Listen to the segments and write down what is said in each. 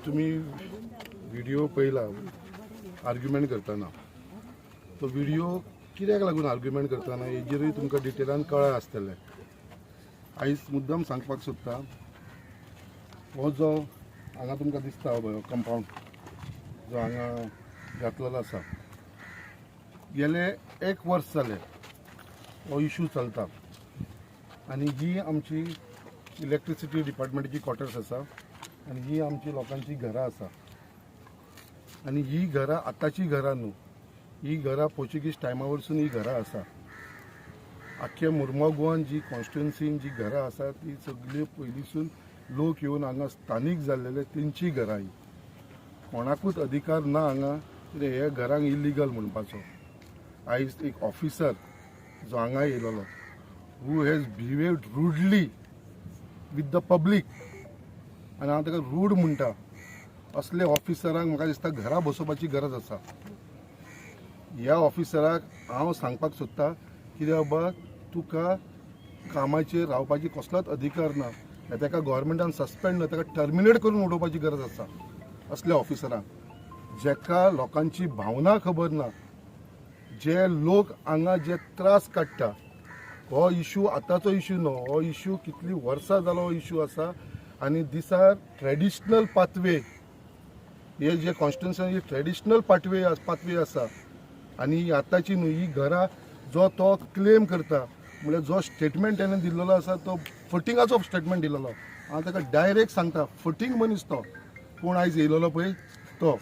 तुमी व्हिडिओ पळयला आर्ग्युमेंट करतना. तो व्हिडिओ कित्याक लागून आर्ग्युमेंट करतना हेजेरूय तुमकां डिटेलान कळ्ळां आसतलें. आयज मुद्दम सांगपाक सोदता, हो जो हांगा तुमकां दिसता हो पळय कंपावंड जो हांगा घातलेलो आसा, गेले एक वर्स जालें हो इशू चलता. आनी ही आमची इलेक्ट्रिसिटी डिपार्टमेंटाची क्वॉर्टर्स आसा आनी ही आमची लोकांची घरां आसा. आनी ही घरां आतांची घरां न्हू, ही घरां पोर्चुगीज टायमा वरसून ही घरां आसा. आख्खे मुर्मो जी कॉन्स्टिट्युन्सीन जी घरां आसा ती सगळी पयलींसून लोक येवन हांगा स्थानीक जाल्लेले तेंची घरां ही. कोणाकूच अधिकार ना हांगा कितें हे घरांक इलिगल म्हणपाचो. आयज एक ऑफिसर जो हांगा येयलेलो, who has behaved rudely with the public, आनी हांव ताका रूड म्हणटा. असले ऑफिसरांक म्हाका दिसता घरा बसोवपाची गरज आसा. ह्या ऑफिसराक हांव सांगपाक सोदता, कितें बाबा, तुका कामाचेर रावपाची कसलोच अधिकार ना. ताका गव्हर्मेंटान सस्पेंड ना, ताका टर्मिनेट करून उडोवपाची गरज आसा. असल्या ऑफिसरांक जेका लोकांची भावना खबर ना, जे लोक हांगा जे त्रास काडटा. हो इशू आतांचो इशू न्हू, हो इशू कितली वर्सां जालो हो इशू आसा. आनी these are traditional pathway, हे जे कॉन्स्टिट्युन्सी ट्रेडिशनल पाथवे आसा. आनी ही आतांची न्हू ही घरां. जो तो क्लेम करता, म्हणल्यार जो स्टेटमेंट तेणें दिल्लेलो आसा तो फटिंगाचो स्टेटमेंट दिलेलो. हांव ताका डायरेक्ट सांगता, फटींग मनीस तो. कोण आयज येयलेलो पळय तो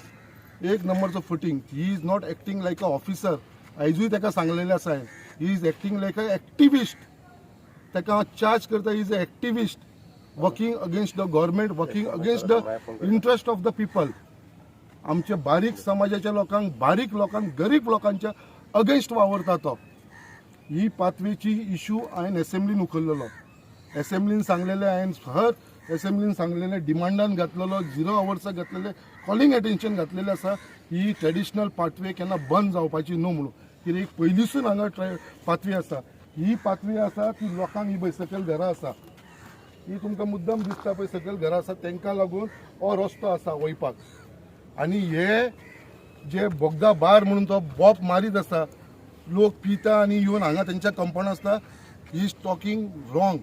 एक नंबरचो फटींग. He is not acting like a officer. आयजूय ताका सांगलेलें आसा हांवें, he is acting like a activist. ताका हांव चार्ज करता, is a activist working against the government, working against the interest of the people. आमच्या बारीक समाजाच्या लोकांक, बारीक लोकांक, गरीब लोकांच्या अगेन्स्ट वावरता तो. ही पाथवेची इशू हांवें एसेंब्लीन उखल्लेलो. एसेंब्लीन सांगलेलें हांवें, हर एसेंब्लीन सांगलेलें, डिमांडान घातलेलो, झिरो अवर्साक घातलेले, कॉलिंग एटेन्शन घातलेलें आसा, ही ट्रेडिशनल पाथवे केन्ना बंद जावपाची न्हू म्हणून. कित्याक पयलींसून हांगा पाथवे आसा. ही पाथवे आसा ती लोकांक, ही पळय सकयल घरां आसा, ही तुमकां मुद्दम दिसता पळय सकयल घरां आसा, तांकां लागून हो रस्तो आसा वयपाक. आनी हे जे बोगदा बार म्हणून तो बोप मारीत आसा, लोक पिता आनी येवन हांगा तेंच्या कंपाउंड आसता. He is talking wrong.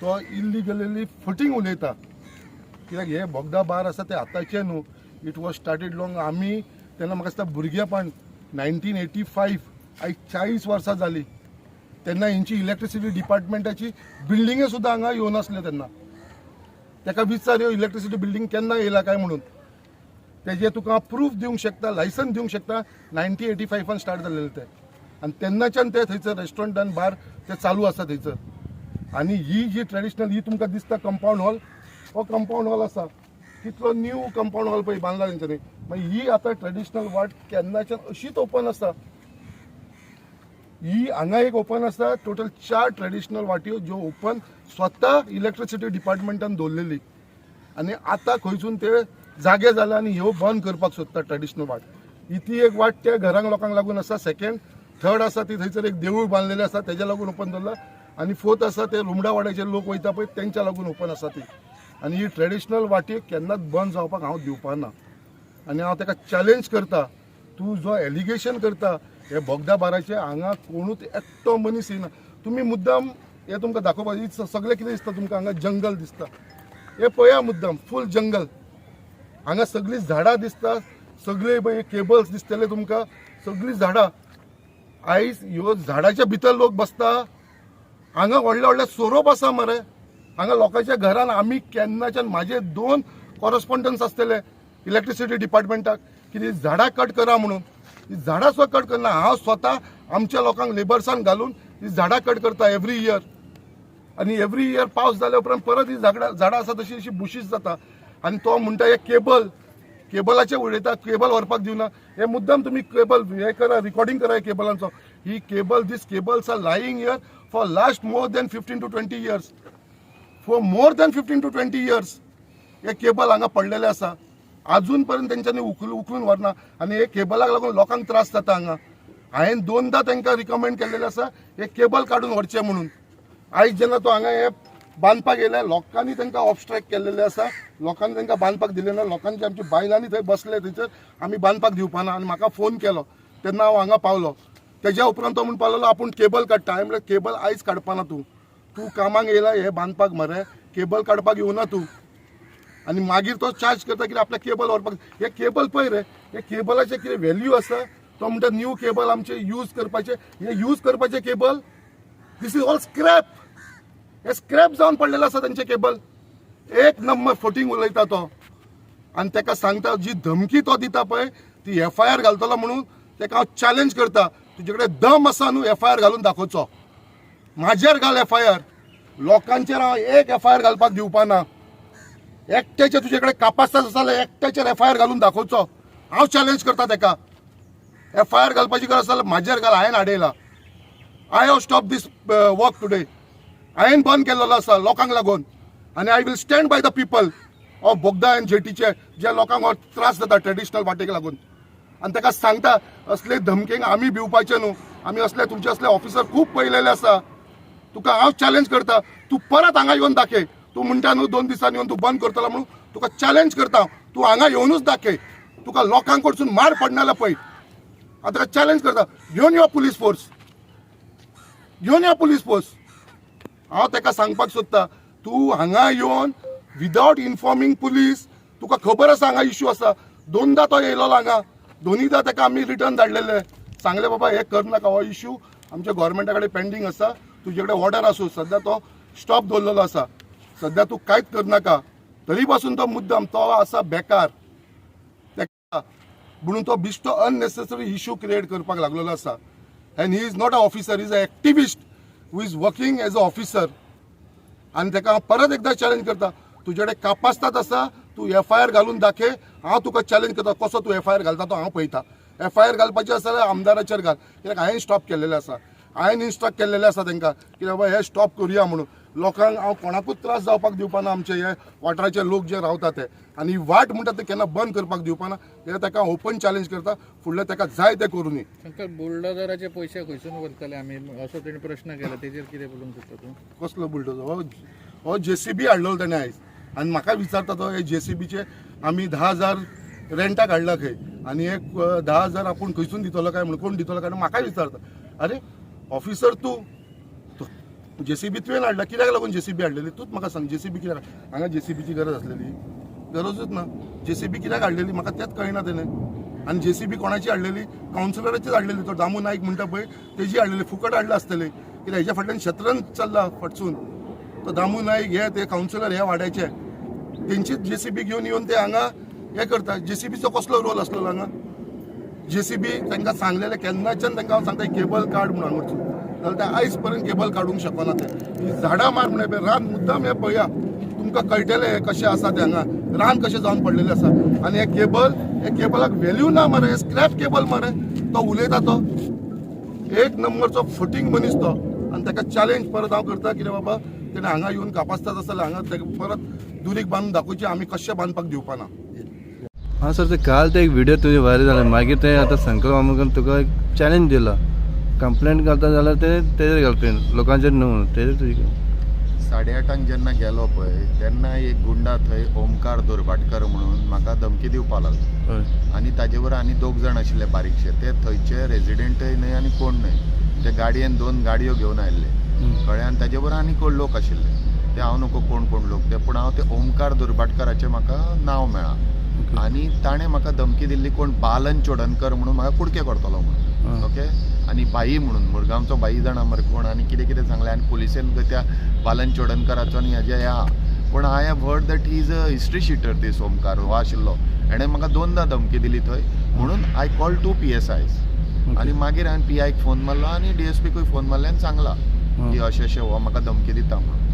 तो इल्लिगली फटींग उलयता. कित्याक हे बोगदा बार आसा ते आतांचे न्हू, it was started long. आमी तेन्ना म्हाका दिसता भुरगेपण, 1985, आयज 40 वर्सां जालीं. तेन्ना हेंची इलेक्ट्रिसिटी डिपार्टमेंटाची बिल्डिंगे सुद्दां हांगा येवनासल्यो तेन्ना. ताका विचार, ह्यो इलेक्ट्रिसिटी बिल्डींग केन्ना येयला काय म्हणून. तेजे तुका प्रूफ दिवंक शकता, लायसन्स दिवंक शकता. 1985न स्टार्ट जालेलें तें आनी तेन्नाच्यान ते थंयसर रेस्टॉरंट आनी बार ते चालू आसा थंयसर. आनी ही जी ट्रेडिशनल ही तुमकां दिसता कंपाऊंड हॉल, हो कंपाऊंड हॉल आसा, कितलो न्यू कंपाऊंड हॉल पळय बांदला तेंच्यांनी. मागीर ही आतां ट्रेडिशनल वाट केन्नाच्यान अशीच ओपन आसा. ही हांगा एक ओपन आसा. टोटल चार ट्रेडिशनल वाट्यो ज्यो ओपन स्वता इलेक्ट्रिसिटी डिपार्टमेंटान दवरलेली. आनी आतां खंयसून ते जागे जाले आनी ह्यो बंद करपाक सोदता ट्रेडिशनल वाट. ही ती एक वाट त्या घरांक लोकांक लागून आसा. सेकंड, थर्ड आसा ती थंयसर एक देवूळ बांदलेलें आसा, तेज्या लागून ओपन दवरला. आनी फोर्थ आसा ते रुमडा वाड्याचे लोक वयता पळय, तेंच्या लागून ओपन आसा ती. आनी ही ट्रेडिशनल वाटी केन्नाच बंद जावपाक हांव दिवपाना. आनी हांव ताका चॅलेंज करता, तूं जो एलिगेशन करता हे बोगदा बाराचे, हांगा कोणूच एकटो मनीस येना. तुमी मुद्दाम हे तुमकां दाखोवपाक, सगळें कितें दिसता तुमकां हांगा, जंगल दिसता. हे पळया, मुद्दाम फूल जंगल. हांगा सगळीं झाडां दिसता, सगळे पळय केबल्स दिसतले तुमकां, सगळीं झाडां. आयज ह्यो झाडाच्या भितर लोक बसता. हांगा व्हडले व्हडले सोरोप आसा मरे हांगा लोकांच्या घरान. आमी केन्नाच्यान, म्हाजे दोन कॉरस्पॉन्डन्स आसतले इलेक्ट्रिसिटी डिपार्टमेंटाक की ती झाडां कट करा म्हणून. ती झाडां सुद्दां कट करना. हांव स्वता आमच्या लोकांक लेबर्सान घालून ती झाडां कट करता एवरी इयर. आनी एवरी इयर पावस जाल्या उपरांत परत ही झाडां झाडां आसा तशी अशी बुशीस जाता. आनी तो म्हणटा हे केबल, केबलाचे उलयता, केबल व्हरपाक दिवना. हे मुद्दाम तुमी केबल हे करा, रिकॉर्डिंग करा केबलांचो. ही cable, these cables are lying here for last more than 15 to 20 years, for more than 15 to 20 years. हे केबल हांगा पडलेले आसा, अजून पर्यंत तेंच्यांनी उखलून व्हरना. आनी हे केबलाक लागून लोकांक त्रास जाता हांगा. हांवें दोनदा तांकां रिकमेंड केल्लेलें आसा, हे केबल काडून व्हरचे म्हणून. आयज जेन्ना तो हांगा हे बांदपाक येयले. लोकांनी तांकां ऑबस्ट्रक्ट केल्लेले आसा. लोकांनी तांकां बांदपाक दिलें ना. लोकांची आमची बायलांनी थंय बसले थंयसर, आमी बांदपाक दिवपाना. आनी म्हाका फोन केलो तेन्ना हांव हांगा पावलो. तेज्या उपरांत तो म्हणपाक लागलो आपूण केबल काडटा. हांवें म्हणलें, केबल आयज काडपाना तूं. तूं कामाक येयला हे बांदपाक मरे, केबल काडपाक येवना तूं. आनी मागीर तो चार्ज करता कितें आपल्या केबल व्हरपाक. हे केबल पळय रे, हे केबलाचे कितें व्हॅल्यू आसा? तो म्हणटा न्यू केबल आमचे यूज करपाचे. हे यूज करपाचे cable? This is all scrap. हे स्क्रॅप जावन पडलेले आसा तेंचे केबल. एक नंबर फटींग उलयता तो. आनी ताका सांगता, जी धमकी तो दिता पळय ती एफआयआर घालतलो म्हणून, ताका हांव चॅलेंज करता. तुजे कडेन दम आसा न्हू, एफआयआर घालून दाखोवचो. म्हाजेर घाल एफआयआर. लोकांचेर हांव एक एफआयआर घालपाक दिवपाना. एकट्याचे तुजे कडेन कापास्ताद आसा जाल्यार एकट्याचेर एफआयआर घालून दाखोवचो. हांव चॅलेंज करता ताका. एफआयआर घालपाची गरज जाल्यार म्हाजेर घाल. हांवें हाडयला. I have stop this work today. हांवें बंद केलेलो आसा लोकांक लागून आनी I will stand by the people of Bogda and जेटीचे, जे लोकांक हो त्रास जाता ट्रेडिशनल वाटेक लागून. आनी ताका सांगता, असले धमकेंक आमी भिवपाचे न्हू. आमी असले तुमचे असले ऑफिसर खूब पळयलेले आसा. तुका हांव चॅलेंज करता, तूं परत हांगा येवन दाखय. तूं म्हणटा न्हू 2 दिसांनी येवन तूं बंद करतलो म्हणून, तुका चॅलेंज करता हांव. तूं हांगा येवनूच दाखय. तुका लोकांक कडसून मार पडना जाल्यार पळय. हांव तुका चॅलेंज करता, घेवन यो पुलीस फोर्स, घेवन यो पुलीस फोर्स. हांव ताका सांगपाक सोदता, तूं हांगा येवन विदावट इन्फॉर्मींग पुलीस, तुका खबर आसा हांगा इश्यू आसा. दोनदा तो येयलोलो हांगा, दोनीदा ताका आमी रिटर्न धाडलेले. सांगले, बाबा हे कर नाका, हो इश्यू आमच्या गोवोरमेंटा कडेन पेंडींग आसा. तुजे कडेन ऑर्डर आसूं, सद्या तो स्टॉप दवरलेलो आसा, सद्या तूं कांयच करनाका. तरी पासून तो मुद्दम तो आसा बेकार ताका म्हणून तो बिश्टो अननेसेसरी इश्यू क्रिएट करपाक लागलेलो आसा. And he is not a officer, is a activist who is working as a officer. आनी ताका हांव परत एकदां चॅलेंज करता, तुजे कडेन कापास्ताद आसा, तूं एफआयआर घालून दाखय. हांव तुका चॅलेंज करता, कसो तूं एफआयआर घालता तो हांव पळयता. एफआयआर घालपाचें आसा जाल्यार आमदाराचेर घाल, कित्याक हांवें स्टॉप केल्लेलें आसा. हांवें इन्स्ट्रक्ट केल्लेलें आसा तांकां की बाबा हे स्टॉप करुया म्हणून. लोकांक हांव कोणाकूच त्रास जावपाक दिवपाना, आमचे हे वाठाराचे लोक जे रावता ते. आनी ही वाट म्हणटा ते केन्ना बंद करपाक दिवपाना. कित्याक ताका ओपन चॅलेंज करता, फुडलें ताका जाय तें करुनी. शंकर, बुलडोजराचे पयशे खंयसून व्हरतले आमी असो तेणी प्रश्न केला, तेजेर कितें उलोवंक सोदता तूं? कसलो बुलडोजर? हो हो जेसीबी हाडलेलो तेणें आयज आनी म्हाका विचारता तो, हे जेसीबीचे आमी 10,000 रेंटाक हाडला खंय आनी एक 10,000 आपूण खंयसून दितलो काय म्हणून, कोण दितलो काय म्हणून म्हाका विचारता. अरे ऑफिसर, तूं जेसीबी तुवें हाडला, कित्याक लागून जेसीबी हाडलेली तूंच म्हाका सांग. जेसीबी कित्याक हांगा? जेसीबीची गरज आसलेली? गरजूच ना. जेसीबी कित्याक हाडलेली म्हाका तेंच कळना तेणें. आनी जेसीबी कोणाची हाडलेली? कावन्सिलराचीच हाडलेली. तो दामू नायक म्हणटा पळय, तेजी हाडलेली. फुकट हाडला आसतले, कित्याक हेज्या फाटल्यान शतरंज चल्ला फटसून. तो दामू नायक हे ते कावन्सिलर ह्या वाड्याचे, तेंचीच जेसीबी घेवन येवन ते हांगा हे करता. जेसीबीचो कसलो रोल आसलेलो हांगा? जेसीबी तांकां सांगलेलें केन्नाच्यान तांकां हांव सांगता, केबल काड म्हणून हांगा जाल्यार ते आयज पर्यंत केबल काडूंक शकना. ते ही झाडां मार म्हणून रान मुद्दाम. हें पळया, तुमकां कळटलें हें कशें आसा तें. हांगा रान कशें जावन पडलेलें आसा. आनी हे केबल, हे केबलाक व्हॅल्यू ना मरे, हे स्क्रॅप केबल मरे. तो उलयता तो एक नंबरचो फटींग मनीस तो. आनी ताका चॅलेंज परत हांव करता, कितें बाबा तेणें हांगा येवन कापास्ताद आसा जाल्यार हांगा ताका परत दुरीग बांदून दाखोवचें. आमी कशें बांदपाक दिवपाना. हां सर, ते काल ते एक व्हिडिओ तुजे व्हायरल जाले, मागीर ते आतां शंकर मामून तुका एक चॅलेंज दिला, कंप्लेंट घालता जाल्यार ते तेजेर घालपी, लोकांचेर न्हू. तेजेर तुजी 8:30 जेन्ना गेलो पळय, तेन्ना एक गुंडा थंय ओमकार दुर्भाटकर म्हणून म्हाका धमकी दिवपाक लागलो. आनी ताजे बरोबर आनी दोग जाण आशिल्ले बारीकशे, ते थंयचे रेजिडेंटय न्हय आनी कोण न्हय. ते गाडयेन दोन गाडयो घेवन आयिल्ले, कळ्ळें? आनी ताजे बरोबर आनी कोण लोक आशिल्ले, ते हांव नको कोण कोण लोक ते, पूण हांव ते ओमकार दुर्भाटकराचें म्हाका नांव मेळ्ळां. आनी ताणें म्हाका धमकी दिल्ली, कोण बालन चोडणकर म्हणून म्हाका कुडके करतलो म्हणून. ओके, आनी भाई म्हणून मुरगांवचो भाई जाणा मरे कोण, आनी कितें कितें सांगलें. आनी पुलिसेन त्या बालन चोडणकराचो आनी हेजे ह्या, पूण I have heard that he is a history sheeter. This Omkar हो आशिल्लो, हेणें म्हाका दोनदां धमकी दिली थंय म्हणून I call two PSIs. आनी मागीर हांवें पीआयक फोन मारलो आनी डीएसपीकूय फोन मारले आनी सांगलां की अशें अशें हो म्हाका धमकी दिता म्हणून.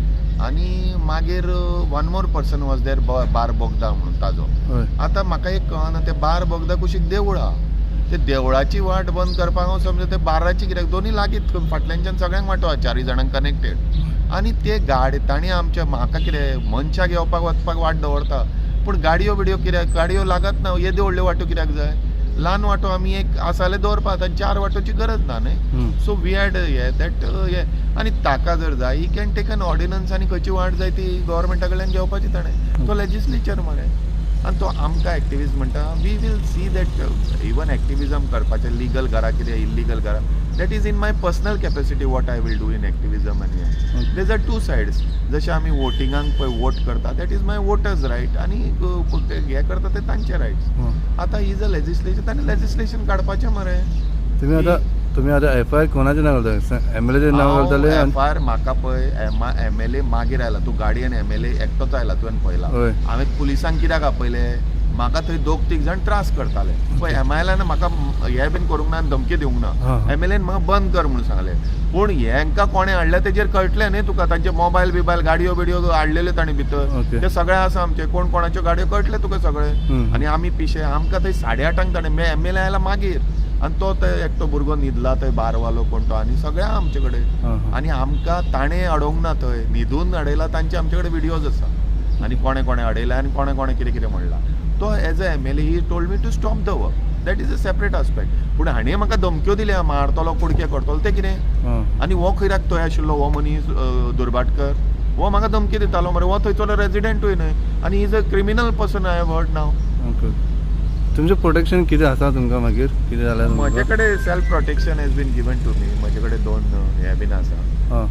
आनी मागीर one more person was there, बार बोगदा म्हणून ताजो. आतां म्हाका एक कळना, ते बार बोगदा कुशीक देवूळ आहा, ते देवळाची वाट बंद करपाक हांव समजा ते बाराची कित्याक? दोनूय लागींच, फाटल्यानच्यान सगळ्यांक वाटो आहा, चारूय जाणांक कनेक्टेड. आनी ते गाडी तांणी आमच्या म्हाका कितें मनशाक येवपाक वचपाक वाट दवरता, पूण गाडयो बिडयो कित्याक? गाडयो लागत ना, येद्यो व्हडल्यो वाटो कित्याक जाय? ल्हान वांटो आमी एक आसा जाल्यार दवरपा, आतां चार वांटोची गरज ना न्ही. सो we had हे that हे आनी ताका जर जाय, he can take an ordinance आनी खंयची वाट जाय ती गव्हर्मेंटा कडल्यान घेवपाची ताणें. तो लेजिस्लेचर मरे आनी तो आमकां एक्टिविस्ट म्हणटा. We will see that even activism करपाचें लिगल घरा कितें इल्लिगल घरा, that is in my personal capacity what I will do in activism. आनी there's are two sides. जशें आमी वोटिंगाक पळय वोट करता, that is my voter's right आनी ते हे करता ते तांचे रायट्स. आतां is a legislature, ताणें लेजिस्लेशन काडपाचें मरे. तुम्ही आता एफ I R कोणाचें नांव घालता? एमएलएचें नांव घालताले आनी एफ I R म्हाका पळय, एमएलए मागीर आयला. तूं गाडयेन एमएलए एकटोच आयला, तुवें पळयला. हय. हांवें पुलिसांक कित्याक आपयले? म्हाका थंय दोग तीग जाण त्रास करताले पळय. एमएलएन म्हाका हे बीन करूंक ना आनी धमकी दिवंक ना. एमएलएन म्हाका बंद कर म्हणून सांगलें, पूण हेंकां कोणें हाडलें तेजेर कळटलें न्ही तुका. तांचे मोबायल बिबायल, गाडयो बिडयो हाडलेल्यो तांणी भितर. ते सगळे आसा आमचे, कोण कोणाच्यो गाडयो कळटलें तुका सगळें. आनी आमी पिशे, आमकां थंय 8:30 ताणें एमएलए आयला मागीर आनी तो थंय एकटो भुरगो न्हिदला थंय, बारवालो कोण तो, आनी सगळे आमचे कडेन. हां हां आनी आमकां ताणें अडोवंक ना, थंय न्हिदून अडयला. तांचे आमचे कडेन विडियोज आसा आनी कोणें कोणें अडयला आनी कोणें कोणें कितें कितें म्हणलां. तो as a MLA he told me to stop the work, that is a separate aspect. पूण हाणें म्हाका धमक्यो दिल्या, मारतलो, कुडके करतलो, तें कितें? आनी हो खंयराक थंय आशिल्लो हो मनीस दुर्भाटकर, हो म्हाका धमकी दितालो मरे. हो थंयचो रेजिडेंटूय न्हय आनी is a criminal person, I have heard now. Okay, तुमचें प्रोटेक्शन कितें आसा तुमकां? मागीर कितें जाल्यार म्हजे तुमकां? कडेन self protection has been given to me. म्हजे कडेन दोन हे बीन आसा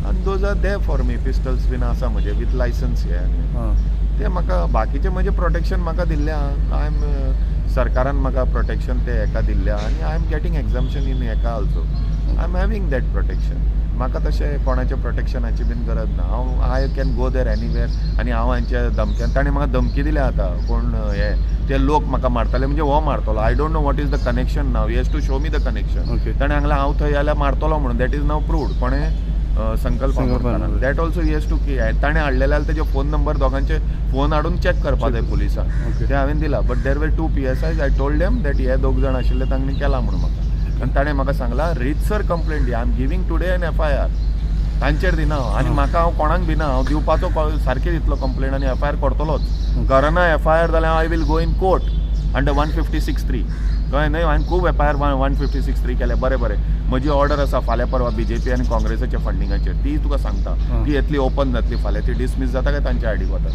आनी those are there for me. Pistols बीन आसा म्हजे विथ लायसन्स हे आनी ते म्हाका बाकीचे म्हजें प्रोटेक्शन म्हाका दिल्लें आहा. I am सरकारान म्हाका प्रोटेक्शन ते हेका दिल्लें आहा आनी I am getting exemption in हेका also. I am having that protection. म्हाका तशें कोणाच्या प्रोटेक्शनाची बीन गरज ना. हांव I can go there anywhere. आनी हांव हांच्या धमक्यान, ताणें म्हाका धमकी दिल्या आतां कोण हे ते लोक म्हाका मारतले, म्हणजे हो मारतलो. I don't know what is the connection now, has to show me the connection. ताणें सांगलें हांव थंय जाल्यार मारतलो म्हणून. That is now proved. कोणें? संकल्प. संकल्प. That also has to की ताणें हाडलेले जाल्यार तेजे फोन नंबर, दोगांचे फोन हाडून चॅक करपा जाय पुलिसांक. ते हांवें दिला, but there were two PSI. I told them that हे दोग जाण आशिल्ले, तांणी केला म्हणून म्हाका. आनी ताणें म्हाका सांगलां रितसर complaint the. I am giving today an FIR. तांचेर दिना हांव आनी म्हाका हांव कोणाक दिना. हांव दिवपाचो सारकें दितलो कंप्लेंट आनी एफआयआर करतलोच. करना एफआयआर जाल्यार I will go in court under 156(3). कळ्ळें न्हय? हांवें खूब एफआयआर 156(3) केले. बरें बरें, म्हजी ऑर्डर आसा फाल्यां परवां बीजेपी आनी काँग्रेसाच्या फंडिंगाचेर, ती तुका सांगता. ती येतली, ओपन जातली फाल्यां. ती डिसमीस जाता काय तांच्या आयडीक वता.